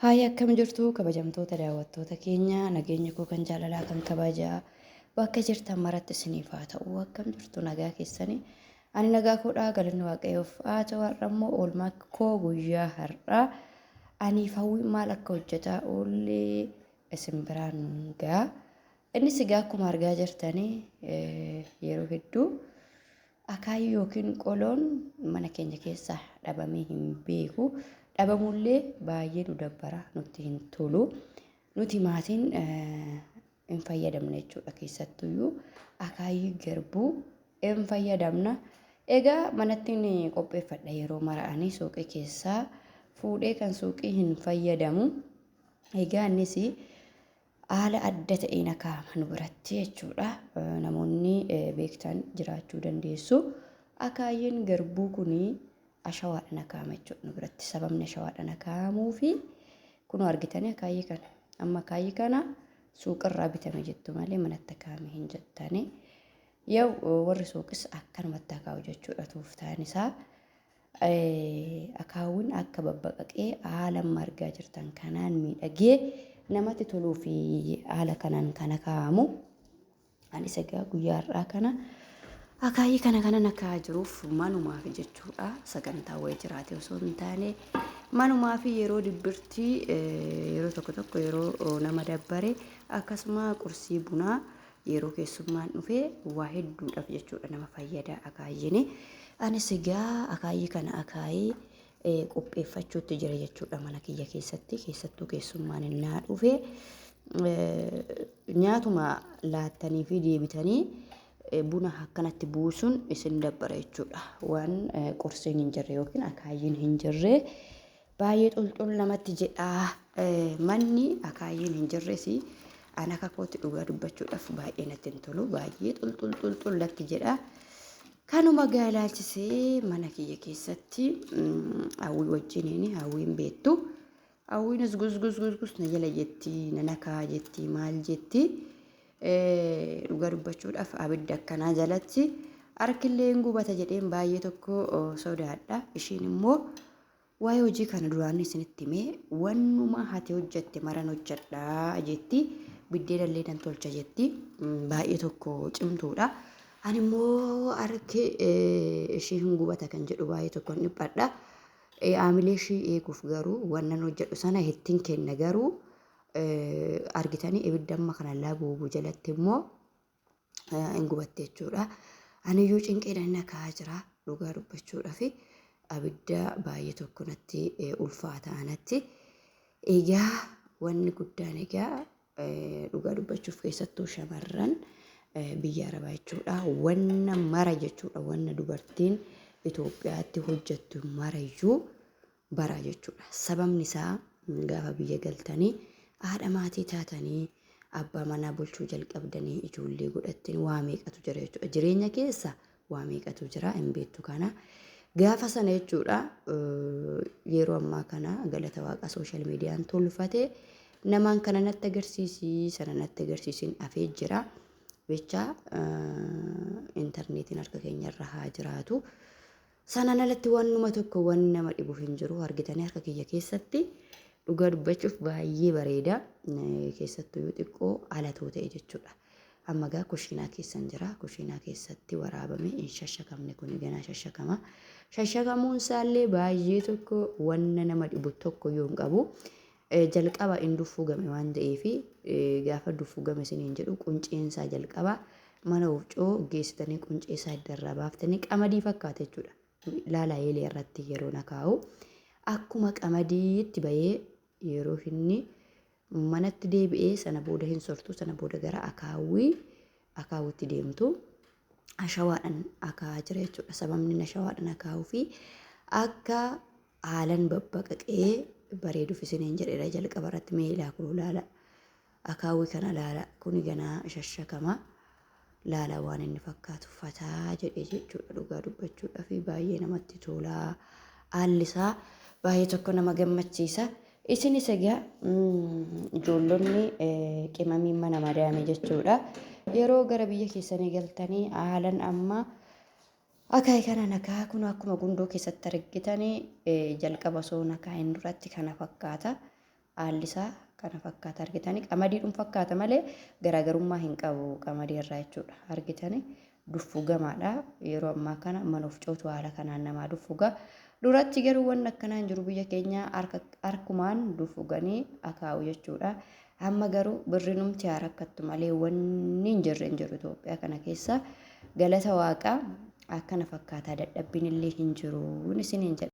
Haaya, akkam jirtu kabajamtoota daawwattoota keenya? Nageenya koo kan jaalalaa kan kabajaa bakka jirtan maratti isiniif haa ta'u. Akkam jirtu, nagaa keessanii? Ani nagaa koodhaa, galanni Waaqayyoof haa ta'u. Har'a immoo oolmaa koo guyyaa har'aa aniif Hawwiin maal akka hojjetaa oollee isin biraan gaa. Innis egaa akkuma argaa jirtanii yeroo hedduu akaayii yookiin qoloon mana keenya keessaa dhabamee hin beeku. Dhabamullee baay'ee nu dabbara, nutti hin tolu. Nuti maatiin hin fayyadamna jechuudha, keessattuyyuu akaayii garbuu hin fayyadamna. Egaa manatti ni qopheeffadha yeroo mara'anii suuqii keessaa fuudhee kan suuqii hin fayyadamu. Egaa innis haala adda ta'een akaa'ama nu biratti jechuudha. Namoonni beektan jiraachuu dandeessu. Akaayyiin garbuu kun ashawaadhaan akaa'ama jechuudha nu biratti. Sababni ashawaadhaan akaa'amuu fi kunoo argitanii akaayyii kana. Amma akaayyii kana suuqirraa bitame jettu malee manatti akaa'ame hin jettani. Yoo warri suuqis akkanumatti akaa'u jechuudha tooftaan isaa. Akaawwiin akka babbaqaqee haala amma argaa jirtan kanaan miidhagee namatti toluu fi haala kanaan kan akaa'amu. Anis egaa guyyaa har'aa kana akaayii kana kanan akaa'aa jiruuf manumaaf jechuudha. Sagantaa wayii jiraate osoo hin taane manumaaf yeroo dibbirtii, yeroo tokko tokko yeroo nama dabbare, akkasuma qursii bunaa yeroo keessummaan dhufee waa hedduudhaaf jechuudha nama fayyada akaayyiin. Anis egaa akaayii kana akaayii qopheeffachuutti jira jechuudha mana kiyya keessatti, keessattuu keessummaan innaa dhufe nyaatuma laattanii fi deebitanii buna akkanatti buusuun isin dabbara jechuudha. Waan qursiin hin jirre yookiin akaayyiin hin jirre baay'ee xulxul namatti jedha. Manni akaayyiin hin jirres an akka kootti dhugaa dubbachuudhaaf baay'ee natti hin tolu. Baay'ee xulxul xulxul natti jedha. Kanuma gaa ilaalchisee mana kiyya keessatti Hawwii wajjiniin, Hawwiin beektu. Hawwiinis gus gus gus gus na jala jetti, na nakaa jetti, maal jetti. Dhugaa dubbachuudhaaf abidda akkanaa jalatti harkillee hin gubata jedheen baay'ee tokko sodaadha. Ishiin immoo waa'ee hojii kana duraan isinitti himee, wannuma hati hojjette maran hojjedhaa jetti. Biddeena illee nan tolcha jetti. Baay'ee tokko cimtuudha. Ani immoo harki ishii hin gubata kan jedhu baay'ee tokko hin dhiphadha. Aamilee ishii eeguuf garuu wannan hojjedhu sana ittiin kenna, garuu argitanii ibidda amma kana labuubu jalatti immoo hin gubatte jechuudha. Aniyyuu cinqeedhaan na ka'aa jira dhugaa dubbachuudhaaf, abidda baay'ee tokko natti ulfaata anatti. Egaa wanni guddaan egaa dhugaa dubbachuuf keessattuu shamarran biyya Arabaa jechuudha. Wanna mara jechuudha, wanna dubartiin Itoophiyaatti hojjettu marayyuu bara jechuudha. Sababni isaa gaafa biyya galtanii haadha maatii taatanii abbaa manaa bulchuu jalqabdanii ijoollee godhattanii waa meeqatu jira jechuudha. Jireenya keessa waa meeqatu jira hin beektu kana. Gaafa sana jechuudha, yeroo ammaa kana galata Waaqa social mediaan tolfate, namaan kana natti agarsiisi, sana natti agarsiisin hafee jira. Jecha intarneetiin harka keenyarra haa jiraatu. Sanaan alatti wannuma tokko wanni nama dhibu hin jiru. Argitanii harka kiyya keessatti dhugaa dubbachuuf baay'ee bareeda. Keessattuu yoo xiqqoo alatoo ta'e jechuudha. Amma gaa kushiinaa keessan jira. Kushiinaa keessatti waraabame hin shashakamne, kun ganaa shashakama. Shashakamuun isaallee baay'ee tokko wanna nama dhibu tokko yoo hin qabu. Jalqaba hin duffugame waan ta'eef, gaafa duffugame isiniin jedhu qunceensaa jalqaba mana wofcoo geessitanii quncee isaa idda irraa baaftanii qamadii fakkaata jechuudha. Laala, eelee irratti yeroo na kaa'u akkuma qamadiitti bahee yeroo inni manatti deebi'ee sana booda hin sortu, sana booda gara akaawwii akaawwitti deemtu. Ashawaadhaan akaa'aa jira jechuudha. Sababni inni ashawaadhaan akaa'uu fi akka haalan babbaqaqee bareeduuf isiniin jedheera jalqaba irratti. Mee ilaa, kun laala, akaawwii kana laala, kuni ganaa shashakama. Laala waan inni fakkaatu, fataa jedhee jechuudha. Dhugaa dubbachuudhaaf baay'ee namatti tola. Haalli isaa baay'ee tokko nama gammachiisa. Isinis egaa ijoollonni qimamiin mana madaame jechuudha. Yeroo gara biyya keessanii galtanii haalan amma akaayii kana nakaa, kun akkuma gundoo keessatti argitanii jalqaba osoo nakaa'in duratti kana fakkaata. Haalli isaa kana fakkaata argitanii qamadiidhum fakkaata malee garaagarummaa hin qabu qamadii irraa jechuudha. Argitanii duffugamaadha. Yeroo ammaa kana mana ofcootu haala kanaan namaa duffuga. Duratti garuu wanni akkanaa hin jiru biyya keenya harkumaan duffuganii akaa'u jechuudha. Amma garuu birrinumti haa rakkattu malee wanni hin jirre hin jiru Itoophiyaa kana keessa. Galata waaqaa akkana fakkaataa dadhabbiin illee hin jiru isiniin jedha.